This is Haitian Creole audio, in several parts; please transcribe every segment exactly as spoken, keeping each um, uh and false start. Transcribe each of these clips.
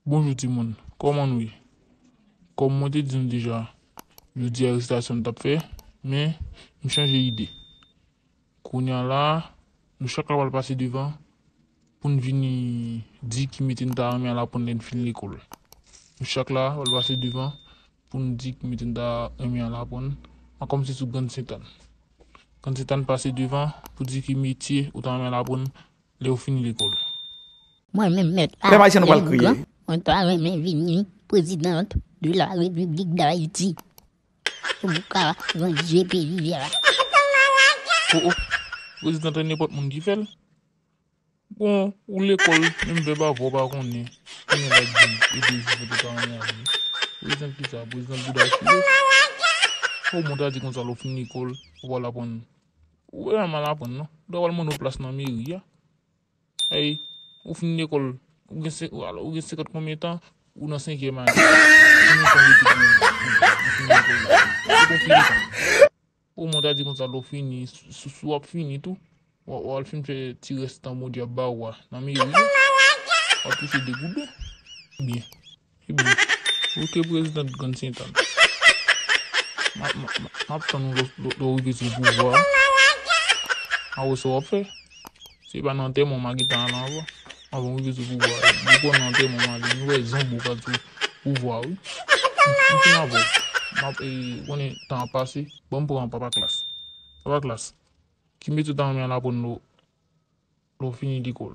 Bonjou timoun, kòman nou ye? Kòm mwen te di nou deja, jodi a resitasyon m t ap fè, men m chanje ide. Kounye a la, nou chak la pral pase devan pou n vini di ki metye n ta renmen al aprann lè n fin lekòl. Nou chak la pral pase devan pou n di ki metye n ta renmen al aprann, an kòmanse sou Grann Sentàn. Grann Sentàn pase devan pou di ki metye ou ta renmen al aprann lè w fini lekòl. Mwen menm mèt la, lè m gran, mwen ta renmen vini prezidan de la Repiblik d Ayiti. Pou m ka ranje peyi a. O, o, prezidan an nenpòt moun ki fè l. Bon, ou lekòl, menm vèb avè w pa konnen. Konnen l ap di, e prezidan ou ta renmen al ye. Prezidan kisa? Prezidan bouda chire. O, mwen ta di konsa lè w fin lekòl, ou pral aprann. Ou pa mal aprann non. Ou ta pral mande yon plas nan meri a. Ey, ou fin lekòl, ou gen sen-, ou gen senkant konbyen tan, ou nan senkyèm ane. Konbyen tan rete pou ou, pou ou fin lekòl la? Ou gen anpil tan. Omwen ta di konsa lè w fini, sou, sou w ap fini tou, w a, w al fin fè ti rès tan Bondye ap ba ou a nan meri a, w ap touche de goud. Byen. Ebyen, ou te prezidan Grann Sentàn. M ap, m ap, m ap, m ap tann ou lè, lè, lè w rive sou pouvwa a. A wè sa w ap fè. Se pa nan antèman w gentan al anvan. Anvan w rive sou pouvwa a. Depi w nan antèman w ale, nou wè zanbo pral sou pouvwa a, wi. M, m fin avè w. M ap, e, konnen tan ap pase. Ban m pran Papa Klas. Papa Klas, ki metye w ta renmen al aprann lè w, lè w fini lekòl?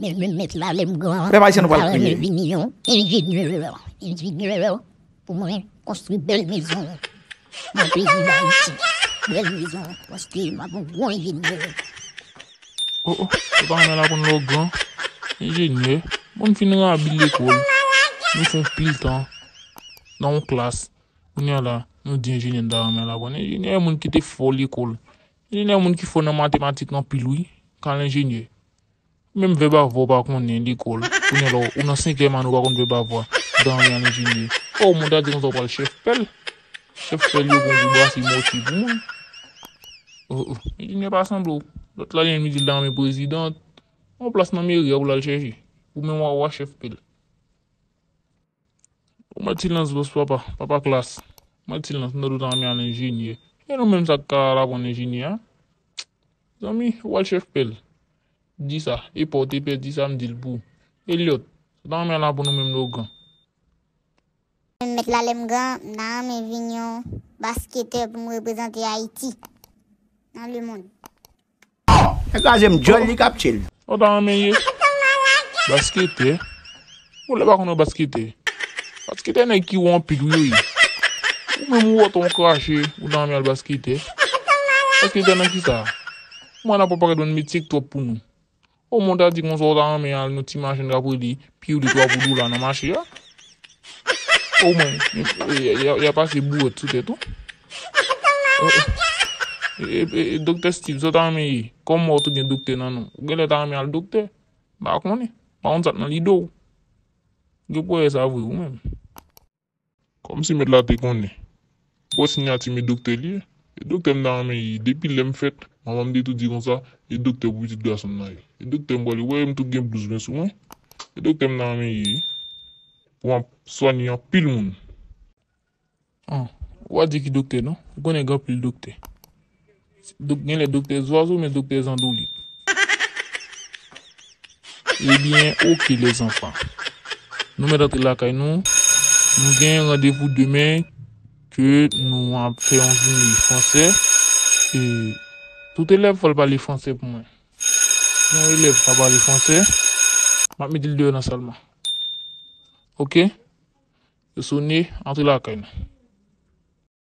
Men, men, mèt la, lè m gran, pèp ayisyen nou pral kriye. Vin yon enjenyè, enjenyè, pou mwen konstwi bèl mezon nan peyi Dayiti. Bèl mezon, paske m ap yon gwo enjenyè. O, o, ou ta renmen al aprann lè w gran? Enjenyè? Bon, n fin rabi lekòl. Nou fè yon pil tan nan yon klas. Kounye a la, nou di enjenyè n ta renmen al aprann. Enjenyè e moun ki te fò lekòl. Enjenyè e moun ki fò nan matematik anpil, wi. Ka al enjenyè. Menm vèb avè w pa konnen lekòl. Kounye a la, ou nan senkyèm ane, ou pa konn vèb avè w. Ou ta renmen al enjenyè. O, mwen ta di konsa w pral chèf pèl. Chèf pèl yo pran pou brase mòtye pou moun. O, o, enjenyè pa sanble w. Lòt la, li menm li di l ta renmen prezidan. Yon plas nan meri a pou l al chèche. Ou menm w a, w a chèf pèl. Ou mèt silans bòs papa, papa klas. Ou mèt silans, m tande w ta renmen al enjenyè. E nou menm sa k ka al aprann enjenyè a? Zanmi, ou al chèf pèl. Di sa, e pa w te pè, di sa m di l pou ou. Eliot, sa w ta renmen al aprann ou menm lè w gran? Mèt la lè m gran, m ta renmen vin yon basketè pou m reprezante Ayiti nan lemonn. Nèg la je m djòl li k ap tchil. Sa w ta renmen ye? Basketè? Ou lè pa konn yon basketè. Basketè nèg ki wo anpil wi yo ye. Ou menm ou wè tan w krache, ou ta renmen al basketè. Basketè nan kisa? Mwen la pa parèt bann metye k twòp pou nou. Omwen w ta di konsa w ta renmen al nan ti machann k ap rele Piwolit wa pou dola nan mache a. Omwen, y, y, y, y a pase bourèt sou tèt ou. E, e, e, e, Doktè Steve, sa w ta renmen ye? Kòm mò tou gen doktè nan non. Ou genlè ta renmen al doktè. M pa konnen. M pa konn sa k nan lide w. Gen pou w wè sa vre ou menm. Kòmsi mèt la te konnen. Bon, sinyati men doktè li ye. E doktè m ta renmen ye. Depi lè m fèt, manman m te tou di konsa, e doktè pou pitit gason m nan ye. E doktè m pral ye. Ou wè m tou gen blouz mwen sou mwen. E doktè m ta renmen ye. Pou m ap swanye anpil moun. An, ou pa di ki doktè non. Ou konnen gen anpil doktè. Dok-, genlè doktè zwazo, men doktè zandolit. Ebyen, oke, lèzanfan. Nou mèt antre lakay nou. Nou gen randevou demen ke nou ap fè yon jounen fransè. E tout elèv fò l pale fransè pou mwen. Si yon elèv pa pale fransè, m ap mete l deyò nan sal mwen. Oke? Yo sone, antre lakay nou.